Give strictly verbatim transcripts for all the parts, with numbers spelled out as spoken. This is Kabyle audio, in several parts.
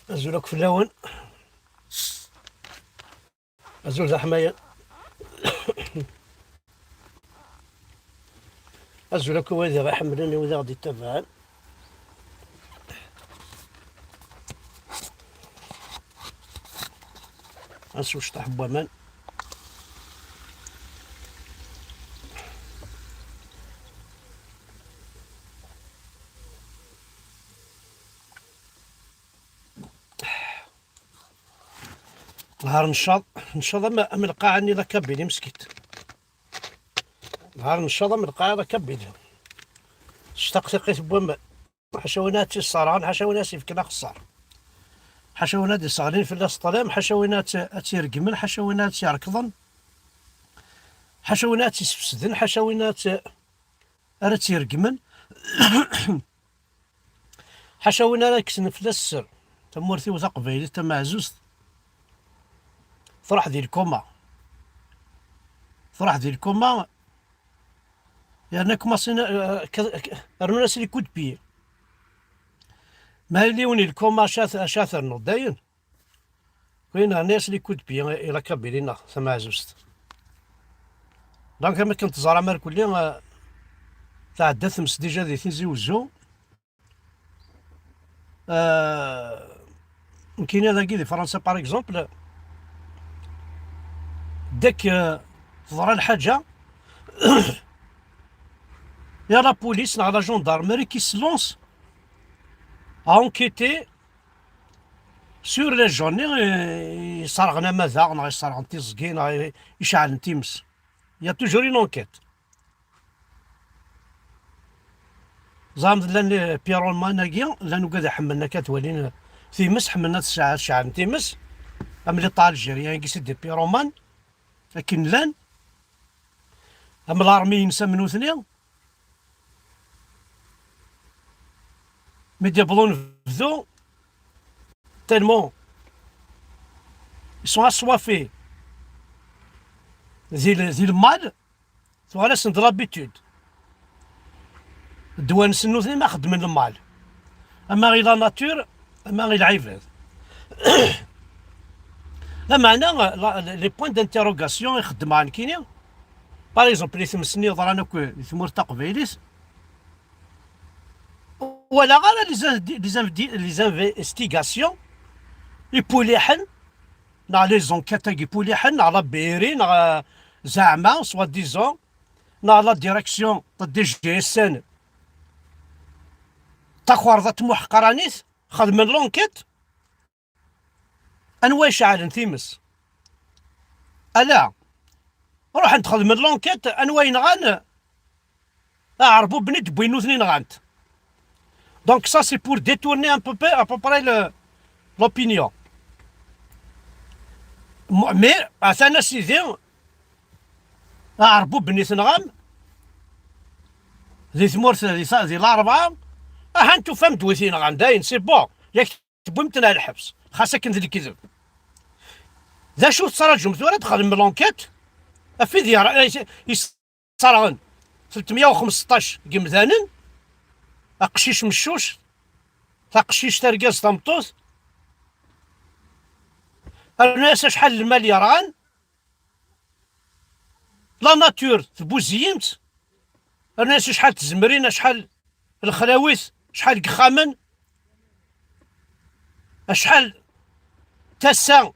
Azul akk fell-awen. Azul d aḥmayan. Azul akk wid i ɣ-iḥemmlen, i wid i ɣ-d-ittabaɛen. Ad nsew cṭaḥ n waman. Nehar ncaḍ, ncaḍ am, am lqaɛa-nni la Kabylie meskit. Nehar ncaḍ am lqaɛa la Kabylie. S taqtiqit n waman. Ḥaca win ad tt-isserɣen, ḥaca win ad s-ifken axeṣṣar. Ḥaca win ad d-isseɣlin fell-as ṭṭlam, ḥaca win ad tt-, ad tt-iregmen, ḥaca win ad tt-irekḍen, ḥaca win ad tt-isfesden, ḥaca win ad tt-, ara tt-iregmen. Ḥaca win ara yekksen fell-as sser. Tamurt-iw taqbaylit tameɛzuzt truḥ di lkuma. Truḥ di lkuma, yerna kumaṣin, eh, k-, k-, rnun-as les coups de pied. Ma yella yiwen di lkuma, acu ad, acu ad ternuḍ dayen? Win rnu-as les coups de pied i la Kabylie-nneɣ tameɛzuzt. Donc, am akken teẓram irkelli, eh, tɛedda tmes déjà di Tizi Wezzu. Euh, nekkini dagi di Fransa, par exemple, dès que, euh, teḍra lḥaǧa, ya la police neɣ la gendarmerie qui se lance à enquêter sur les gens-nni, euh, iserɣen amadaɣ, neɣ iserɣen tiẓgi, neɣ i-, iceɛlen times. Il y a toujours une enquête. Ẓer llan, eh, pyromane-agi, llan ugad ḥemmlen akka ad walin, eh, times, ḥemmlen ad ceɛ-, ceɛlen times, am les algériens-agi, c'est des pyromanes, akken llan, am l'armée-ines am nutni, mi d-yewweḍ unebdu, tellement ils sont assoiffés di le, di lmal, tuɣal-asen d l'habitude. Ddwa-nsen nutni ma xeddmen lmal, ama i la nature, ama i lɛibad. Lameɛna, la, les points d'interrogation i xeddmeɣ nekkini, par exemple, i tmes-nni yeḍran akk di tmurt taqbaylit, walaɣ ara les in-, les invi-, les investigations ipuliḥen, neɣ les enquêtes-agi ipuliḥen, neɣ la B R I, neɣ, euh, zeɛma, soi-disant, neɣ la direction de D G S N, takerḍa tmuḥeqranit, xedmen l'enquête. Anwa iceɛlen times? Ala, ruḥen xedmen l'enquête, anwa yenɣan aɛerbuben i d-wwin nutni nɣan-t. Donc ça, c'est pour détourner un peu, à peu près le, l'opinion. Mo-, mais, atan a sidi, aɛerbuben i tenɣam di tmurt, di, di Larebɛa, ahan tufam-d wi t-yenɣan, dayen, c'est bon. Yak tewwim-ten ar lḥebs, xas akken d lekdeb. D acu tettṛaǧum tura? Ad xedmen l'enquête ɣef wid yesserɣen tletmeyya u xmesṭac n yimdanen, aqcic meccuc, taqcict argaz tameṭṭut, rnu-as acḥal n lmal yerɣan, la nature tbuzz-iyi-tt, rnu-as acḥal n tzemrin, acḥal n lexlawit, acḥal n yexxamen, acḥal n tasa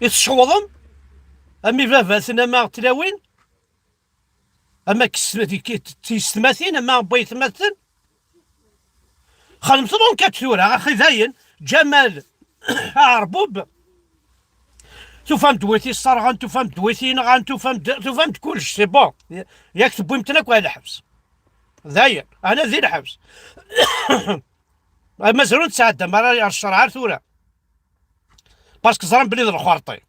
i tcewḍem, am ibabaten, ama tlawin, ama k-, k-, tiyessetmatin, ama n waytmaten. Xedmet l'enquête tura, axi dayen, Ǧamal Aɛerbub, tufam-d wi t-isserɣen, tufam-d wi t-yenɣan, tufam-d, tufam-d kullec, c'est bon. Yak tewwim-ten akk ar lḥebs. Dayen, ana di lḥebs. Mazal ur nesɛedda mi ara ɣer ccreɛ ar tura. Parce que ẓran belli d lxerṭi.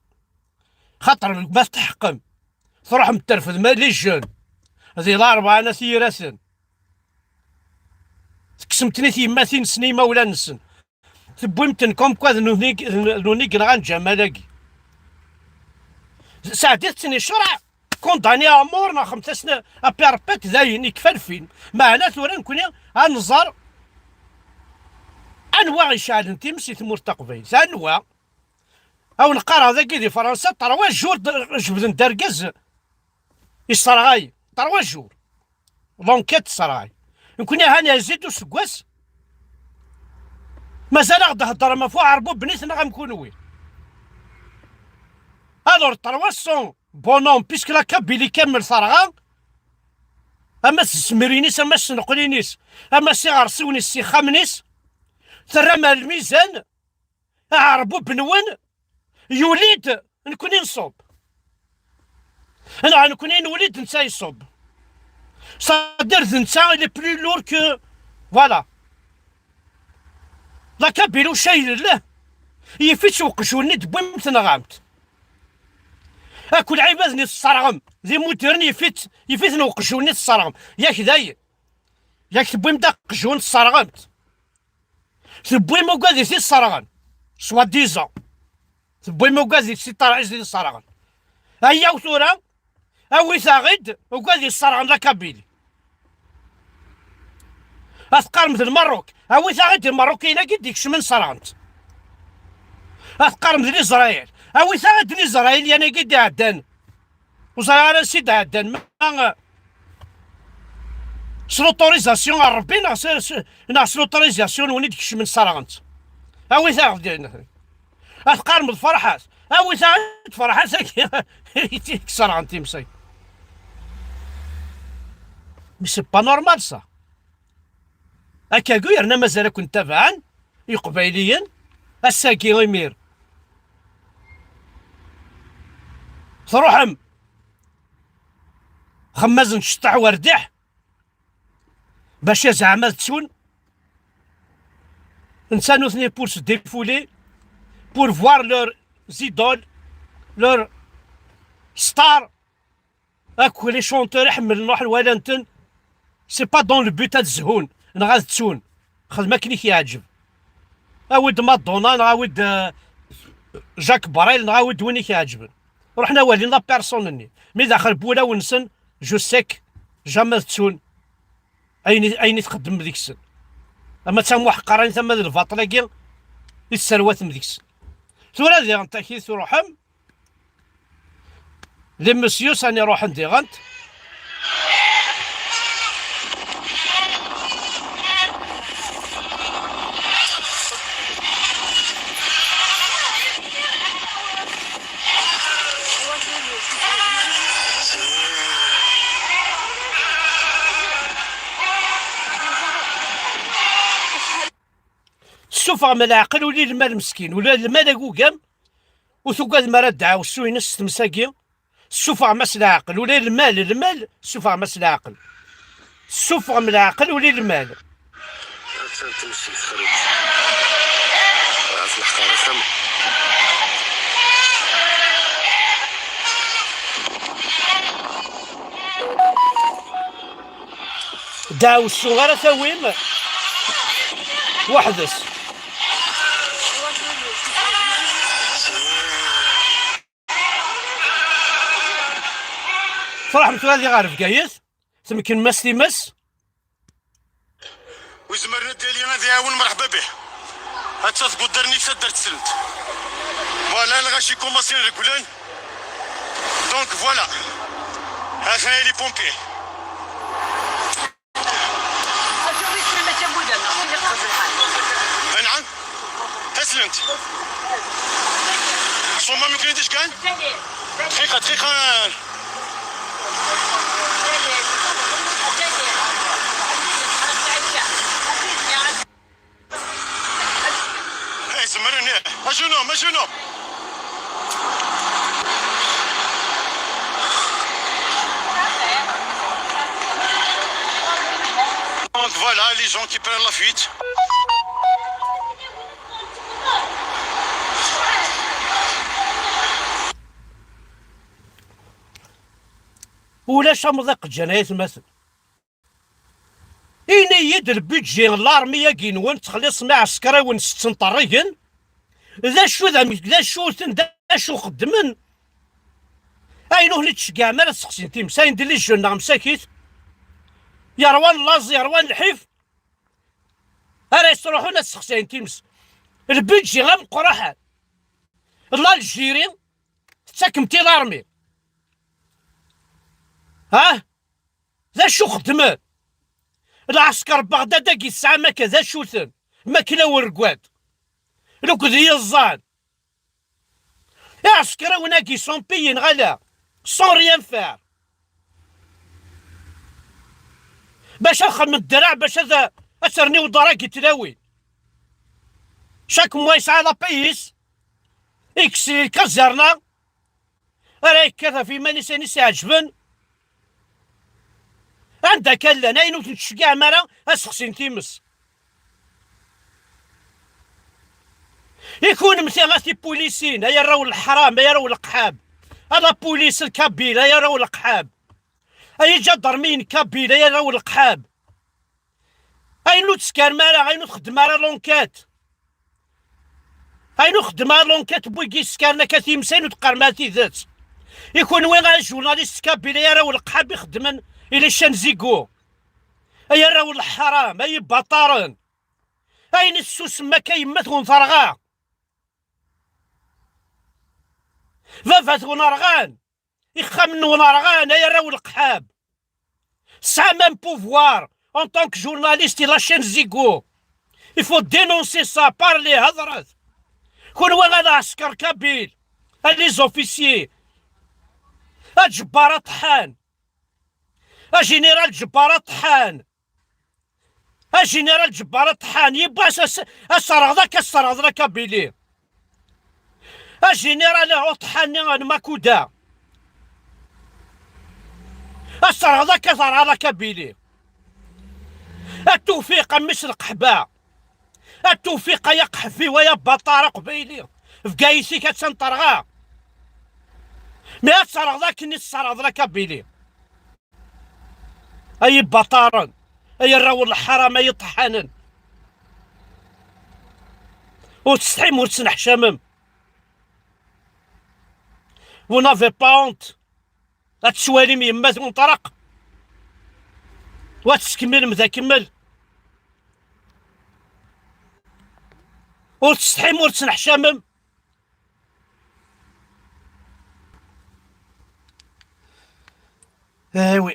Xaṭer ma tetḥeqqem, truḥem terfed ma les jeunes, di Larebɛa n At Yiraten, tekksemt-ten i tyemmatin-nsen, i yimawlan-nsen, tewwim-ten comme quoi d nutni, d nutni i yenɣan Ǧamal-agi. Sɛeddi-ten i ccreɛ, condamné à mort, neɣ xedmet-asen à perpète, dayen, ikfa lfilm. Meɛna tura nekni ad nẓer Anwa i iceɛlen times i tmurt taqbaylit? Anwa? Awen qqareɣ dagi di Fransa, trois jours d-, jebden-d argaz, yesserɣay. Trois jours. L'enquête tesserɣay. Nekkni ha nezzi-d useggas, mazal-aɣ-d heddrem ɣef uɛerbub-nni neɣ am kunwi. Alors, trois cents bonhommes, puisque la Kabylie kamel terɣa, ama s tzemrin-is, ama s tneqlin-is, ama s iɣersiwen-is, s ixxamen-is, terram ar lmizan, aɛerbub-nwen yuli-d, nekkni nṣubb. Neɣ nekkni nuli-d, netta iṣubb. C'est-à-dire d netta, il est plus lourd que, voilà. La Kabylie ucayel llah, yif-itt uqjun-nni d-tewwim tenɣamt. Akk lɛibad-nni tesserɣem, d imuddiren yif-it, yif-iten uqjun-nni tesserɣem. Yak dayen, yak tewwim-d aqjun tesserɣem-t. Tewwim ugad i t-isserɣen, soi-disant. Tewwim ugad i t-isserɣen. Ayaw tura, awit-aɣ-id ugad yesserɣen la Kabylie. Ad teqqarem d Lmerruk, awit-aɣ-id Imerrukiyen-agi d-ikecmen sserɣen-t. Ad teqqarem d Lizrayil, awit-aɣ-id Lizrayilyan-agi d-iɛeddan. Ur ẓriɣ ara ansi d-ɛeddan, ma s l'autorisation n Rebbi neɣ s, s, neɣ s l'autorisation n win i d-ikecmen sserɣen-tt. Awit-aɣ-d. Ad teqqarem d Ferḥat, awit-aɣ-d Ferḥat-agi i d-ikesserɣen times-agi. Mais c'est pas normal ça. Akkagi yerna mazal ad ken-tabaɛen Iqbayliyen ass-agi imir. Truḥem xemmaz n cṭeḥ werdiḥ bac zeɛma ad ttun. Netta nutni pour se défouler, pour voir leurs idoles, leurs stars, akk les chanteurs iḥemmlen ruḥen walan-ten. C'est pas dans le but ad zhun neɣ ad ttun. Xdem akken i k-yeɛǧeb. Awi-d Madonna neɣ awi-d, euh, Jacques Brel neɣ awi-d win i k-iɛeǧben. Ruḥen a walin la personne-nni. Mi daxel n wulawen-nsen, je sais que jamais ad ttun ayen i, ayen i txeddem deg-sen. Ama d tamuḥeqqarin, ama d lbaṭel-agi i tesserwatem deg-sen. Tura diɣen takit truḥem, les messieurs sani ruḥen diɣen. Tessuffɣem leɛqel ula i lmal meskin, ula i lmal agugam, ur tugadem ara ddeɛwessu-ines s tmes-agi. Tessuffɣem-as leɛqel, ula i lmal, lmal, tessuffɣem-as leɛqel. Tessuffɣem leɛqel ula i lmal. Atan tmessit xrib. Ɣef leḥqar, atan. Ddeɛwessu ara tawim weḥd-s. Truḥem tura di ɣer Bgayet, tmeknem-as times. Wi zemren ad d-yali ad iɛawen, merḥba bih. Atta tguddar-nni taddart-nsent. Voilà, lɣaci kumasin regglen. Donc voilà. Ha-ten-a les pompiers. نعم. تسلمت. صوما ممكن يدش كان؟ دقيقة، دقيقة. إيه، زمرني. ماشي نو، ماشي نو. Donc voilà, les gens qui prennent la fuite. Ulac amḍiq ǧǧan ay atmaten. Ini-yi-d lbudji n l'armée-agi-nwen, ttxelliṣem iɛeskriwen setten ṭerrigen, d acu d amek, d acu-ten, d acu xeddmen? Ayen ur ten-id-tceggɛem ara tseqsim times, ayen d les jeunes neɣ msakit, yerwan laẓ, yerwan lḥif. ara yesruḥun ad sexsayen times. Lbidji ameqqran. L'Algérie tettakem-t i l'armée. Ha? D acu xedmen? Lɛesker Beɣdad-agi tesɛam akka d acu-ten? Makla urgad. Lukd yeẓẓan. Iɛsekriwen-agi sont payés neɣ ala? Sans rien faire. Bac ad xedmen ddreɛ, bac ad, ad terniw ḍar-agi tlawin. Chaque mois yesɛa la paye-is, ikkes lkazerna, ara yekkat ɣef yiman-is ayen i s-iɛeǧben. Anda akka llan, ayen ur ten-tceggɛem ara ad sexsin times. I kunemti a tipulisin, ay arraw n leḥram, ay arraw n leqḥab, a la police n Kabyle, ay arraw n leqḥab, ay iǧadarmiyen n Kabyle, ay arraw n leqḥab, ayen ur teskarem ara, ayen ur txeddem ara l'enquête, ayen ur xeddem ara l'enquête n wigi yeskaren akka times, ayen ur teqqarem ara tidet. I kunwi a journaliste Kabyle, ay arraw n leqḥab ixeddmen i les chaînes Ziggo, ay arraw n leḥram, ay ibaṭaren, ayen i tessusem akka yemma-twen terɣa. Baba-twen rɣan, ixxamen-nwen rɣan, ay arraw n leqḥab. Tesɛam un pouvoir en tant que journaliste i la chaîne Ziggo. Il faut dénoncer ça, parler, hedṛet. Kunwi a lɛesker Kabyle, a les officiers, a Ǧebbar aṭeḥḥan, a général Ǧebbar aṭeḥḥan. A général Ǧebbar aṭeḥḥan, yiwwas a s-, a s-terɣeḍ akka, a s-terɣeḍ la Kabylie. A général aṭeḥḥan-nni n Makuda, a s-terɣeḍ akka, terɣa la Kabylie. A Tewfiq a mmi-s lqeḥba, a Tewfiq ay aqeḥbi-w, ay abaṭar aqbayli, Bgayet-ik attan terɣa. Mi ad terɣeḍ akken i tesserɣeḍ la Kabylie. Ay ibaṭaren, ay arraw n leḥram, ay iṭeḥḥanen. Ur tsetḥim, ur tettneḥcamem. Vous n'avez pas honte. Ad tettwalim yemma-twen terɣa. Wa tettkemmilem d akemmel. Ur tsetḥim, ur tettneḥcamem. Eh oui.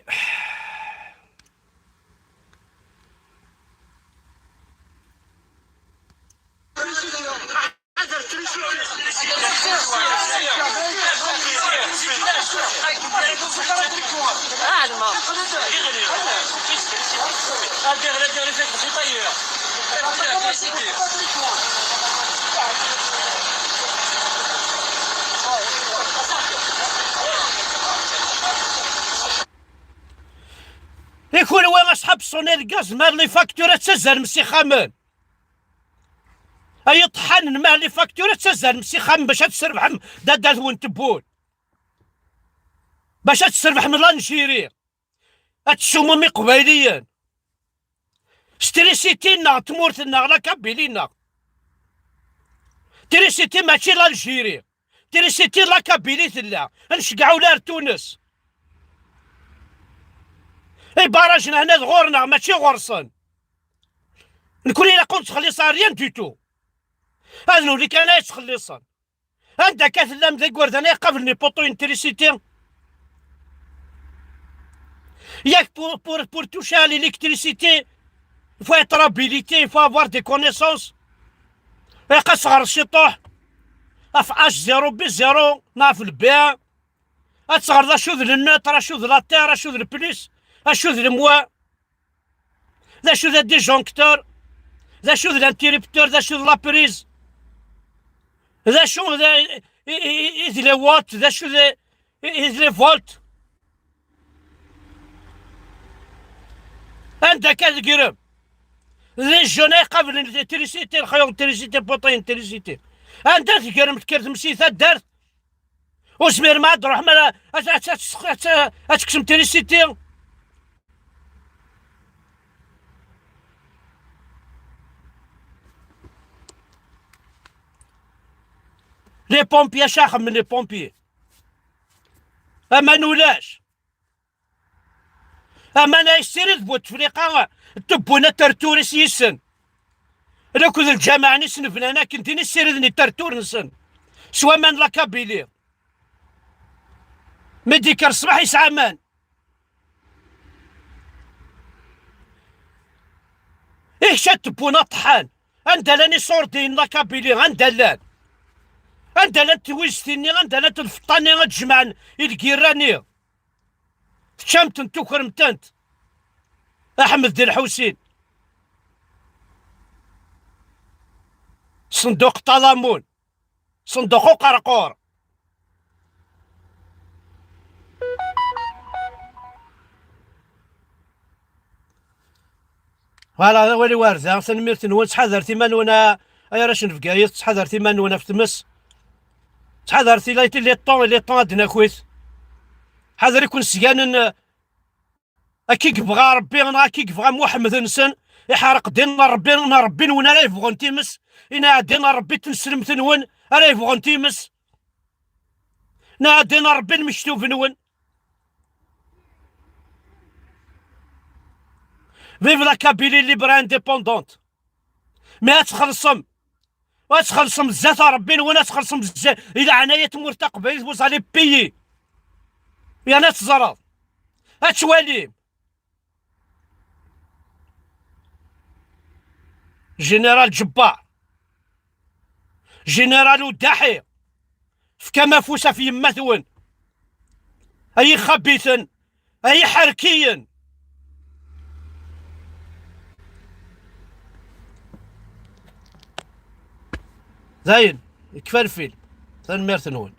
I kunwi asḥab ṣṣuni lgaz, ma les factures ad ttazzalem s ixxamen. Ay iṭeḥḥanen, ma les factures ad ttazzalem s ixxamen bac ad tesrebḥem dadda-twen n Tewwun. Bac ad tesrebḥem l'Algérie. Ad tessumum iqbayliyen. S trisiti-nneɣ, tmurt-nneɣ, la Kabylie-nneɣ. Trisiti mačči l'Algérie. Trisiti la Kabylie tella. Ad nceggeɛ ula ar Tunes. Ibarrajen hna d ɣur-neɣ, mačči ɣur-sen. Nekni ilaq ur nettxelliṣ rien du tout. Ad nuli kan ay ttxelliṣen. Anda akka tellam d igerdan ay qablen les poteaux n trisiti? Yak pour, pour, pour toucher à l'électricité, il faut être habilité, il faut avoir des connaissances. Ilaq ad teɣreḍ ciṭuḥ ɣef H zéro B zéro neɣ ɣef le B un. Ad teɣreḍ acu d le neutre, acu d la terre, acu d le plus, acu d le moins. D acu d disjoncteur? D acu d l'interrupteur? D acu d la prise? D acu d, i, i, i, i d les watts? D acu d, i, i d les volts? Anda akka tgerrem? D les jeunes ay qablen l'électricité, lexyuḍ n trisiti, poteaux n trisiti. Anda tgerrem, tekkreḍ si taddart? Ur tezmirem ad tṛuḥem ara ad, ad, ad, ad, ad tekksem trisiti? Les pompiers, acu xedmen les pompiers? Aman ulac. Aman ay yessirid bu tefriqa n Tewwun ad terturis yis-sen. Lakked lǧamaɛ-nni s-nebnan akken din i ssiriden i tartur-nsen s waman n la Kabylie. Mi d-ikker ṣṣbeḥ yesɛa aman. I kečč ad tewwun aṭḥan. Anda llan iṣurdiyen n la Kabylie? Anda llan? Anda llant twiztin-nni? Anda llant lfeṭṭa-nni ad jemɛen i lgirra-nni? Teččam-tent, tukrem-tent. Aḥmed d Lḥusin. Ṣenduq ṭalamun. Ṣenduq uqerqur. Voilà, d awal iwerda. Tanemmirt-nwen. Ttḥadaret iman-nwen, a, ay arrac n Bgayet, ttḥadaret iman-nwen ɣef tmes. Ttḥadaret ila, ila ṭṭun, ila ṭṭun ad d-nakit. Ḥader i ken-sganen, eh, akka i yebɣa Ṛebbi, neɣ akka i yebɣa Muḥemmed-nsen, iḥreq ddin n Ṛebbi, neɣ Ṛebbi-nwen ara yebɣun times, i neɣ ddin n Ṛebbi n tneslemt-nwen ara yebɣun times, neɣ ddin n Ṛebbi n lmektub-nwen. Vive la Kabylie libre et indépendante. Mais ad txellṣem, ad txellṣem zdat Ṛebbi-nwen, ad txellṣem zdat, i leɛnaya n tmurt taqbaylit, vous allez payer. Yerna ad teẓreḍ, ad twalim. Général Ǧebbar, Général Udaḥi, fkam afus ɣef yemma-twen. Ay ixabiten, ay iḥerkiyen. Dayen, yekfa lfil. Tanemmirt-nwen.